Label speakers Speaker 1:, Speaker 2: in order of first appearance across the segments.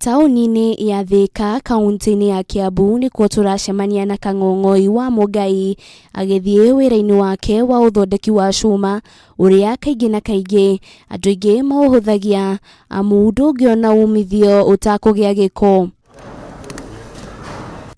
Speaker 1: Taũni-inĩ ya Thĩka, kaũntĩ-inĩ ya Kiambu nĩkuo tũracemania na Kang'ong'oi wa Mũngai agĩthiĩ wĩra-inĩ wake wa ũthondeki wa cuma ũrĩa kaingĩ na kaingĩ andũ aingĩ maũhũthagia amu ndũngĩona umithio ũtakũgĩa gĩko.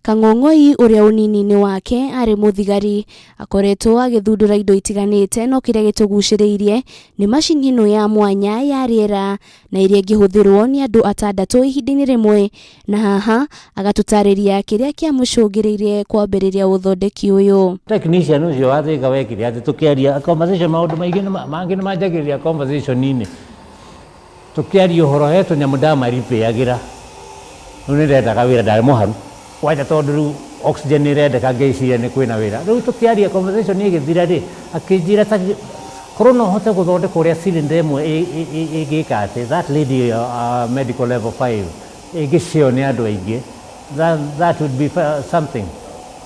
Speaker 1: Kang'ong'oi ũrĩa ũnini-inĩ wake arĩ mũthigari akoretwo agĩthundũra indo itiganĩte no kĩrĩa gĩtũgucĩrĩirie nĩ macini ĩno ya mwanya ya rĩera na ĩrĩa ĩngĩhũthĩrwo nĩ andũ atandatũ ihinda-inĩ rĩmwe, na haha agatũtarĩria kĩrĩa kĩamũcũngĩrĩirie kwambĩrĩria ũthondeki ũyũ.
Speaker 2: Technician ũcio wa Thĩka wekire atĩ tũkĩaria conversation maũndũ maingĩ mangĩ nĩ manjagĩrĩria conversation-inĩ. Tũkĩaria ũhoro he tũnyamũ ndamaripĩagĩra. Rĩu nĩ ndendaga wĩra, ndarĩ mũharu kwanja tondũ rĩu oxygen nĩ ĩrendeka ngĩciria nĩ kwĩna wĩra. Rĩu tũkĩaria conversation ĩgĩthira rĩ, akĩnjĩra ta korwo no ũhote gũthondeka ũrĩa cylinder ĩmwe ĩngĩka atĩ that lady medical level 5 ĩngĩcĩo nĩ andũ aingĩ, that would be something.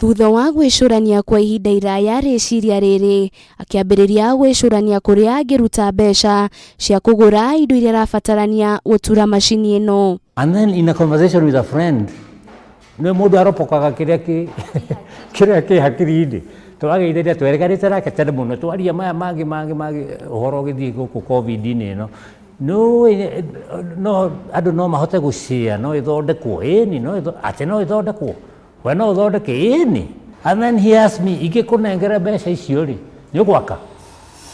Speaker 1: Thutha wa gwĩcũrania kwa ihinda iraya rĩciria rĩrĩ, akĩambĩrĩria gwĩcũrania kũrĩa angĩruta mbeca cia kũgũra indo iria arabatarania gũtura macini ĩno.
Speaker 2: And then in a conversation with a friend, nĩ mũndũ aropokaga kĩrĩa kĩ hakiri-inĩ. Twageithania twereganĩte nake tene mũno, twaria maya mangĩ mangĩ mangĩ ũhoro ũgĩthiĩ gũkũ COVID-inĩ ĩno. No no andũ no mahote gũcĩa, no ĩthondekwo, ĩni no atĩ no ĩthondekwo, we no ũthondeke, ĩni. And then he asked me, ingĩkũnengera mbeca icio rĩ, nĩ ũgwaka?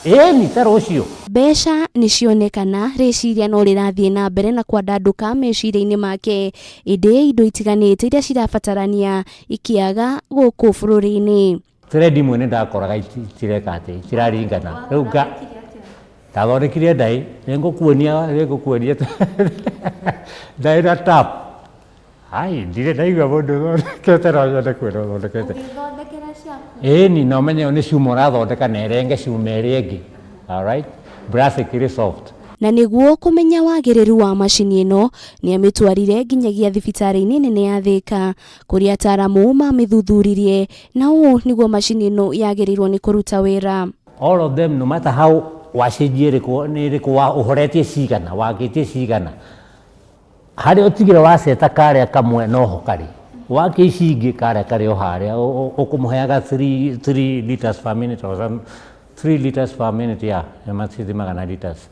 Speaker 2: Ĩni, ta rũciũ.
Speaker 1: Mbeca nĩ cionekana, rĩciria no rĩrathiĩ na mbere na kwandandũka meciria-inĩ make, ĩndĩ indo itiganĩte iria cirabatarania ikĩaga gũkũ bũrũri-inĩ.
Speaker 2: Thread imwe nĩ ndakoraga itireka atĩ itiraringana. Rĩu nga ndathondekire ndaĩ, nĩ ngũkuonia ndaĩ na tap. Ai, ndirĩ ndaigua mũndũ ũthondekete, no nyende kuona ũthondekete. Ĩni, na ũmenye nĩ cuma ũrathondeka na ĩrenge cuma ĩrĩa ĩngĩ. Alright? Brass ĩkĩrĩ soft.
Speaker 1: Na nĩguo kũmenya wagĩrĩru wa macini ĩno, nĩ amĩtwarire nginyagia thibitarĩ-inĩ nene ya Thĩka kũrĩa ataaramu mamĩthuthuririe, na ũũ nĩguo macini ĩno yagĩrĩirwo nĩ kũruta wĩra.
Speaker 2: All of them, no matter how wacenjia ĩrĩkũ nĩ ĩrĩkũ wa ũhoretie cigana, wakĩtie cigana, harĩa ũtigire waceta karĩa kamwe noho karĩ, wakia ici ingĩ karĩa karĩ o harĩa ũkũmũheaga 3 liters per minute or some 3 liters per minute, yeah, macithimaga na liters,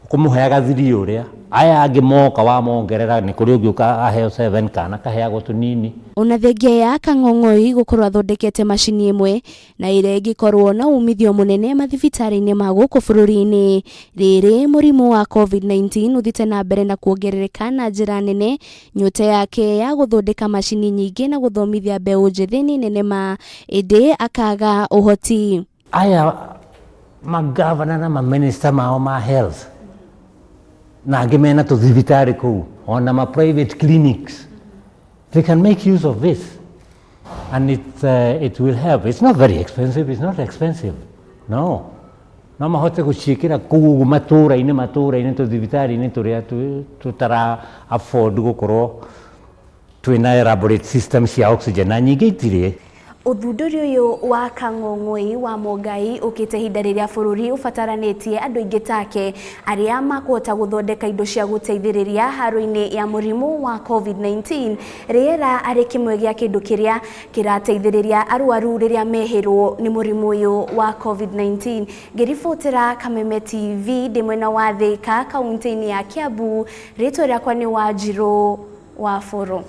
Speaker 2: ũkũmũheaga 3 ũrĩa aya angĩ moka wamongerera nĩ kũrĩ ũngĩ ũka aheo 7 kana kaheagwo tũnini.
Speaker 1: Ona thengia ya Kang'ong'oi gũkorwo athondekete macini ĩmwe na ĩrĩa ĩngĩkorwo na umithio mũnene mathibitarĩ-inĩ ma gũkũ bũrũri-inĩ, rĩrĩ mũrimũ wa COVID-19 ũthiĩte na mbere na kuongerereka na njĩra nene, nyota yake ya gũthondeka macini nyingĩ na gũthomithia mbeũ njĩthĩ nĩ nene ma, ĩndĩ akaga ũhoti.
Speaker 2: Aya magavana na maminista mao ma health na angĩ mena tũthibitarĩ kũu ona ma private clinics, they can make use of this and it will help. It's not very expensive, it's not expensive, no no mahote gũciĩkĩra kũu ũguo matũũra-inĩ tũthibitarĩ-inĩ tũrĩa tũtara afford gũkorwo twĩna elaborate system cia oxygen na nyingĩ itirĩ.
Speaker 1: Ũthundũri ũyũ wa Kang'ong'oi wa Mũngai ũkĩte ihinda rĩrĩa bũrũri ũbataranĩtie andũ aingĩ take arĩa makũhota gũthondeka indo cia gũteithĩrĩria haro-inĩ ya mũrimũ wa COVID-19. Rĩera arĩ kĩmwe gĩa kĩndũ kĩrĩa kĩrateithĩrĩria arwaru rĩrĩa mehĩrwo nĩ mũrimũ ũyũ wa COVID-19. Ngĩribotera Kameme TV ndĩ mwena wa Thĩka, kaũntĩ-inĩ ya Kiambu, rĩtwa rĩakwa nĩ Wanjirũ wa Bũrũ.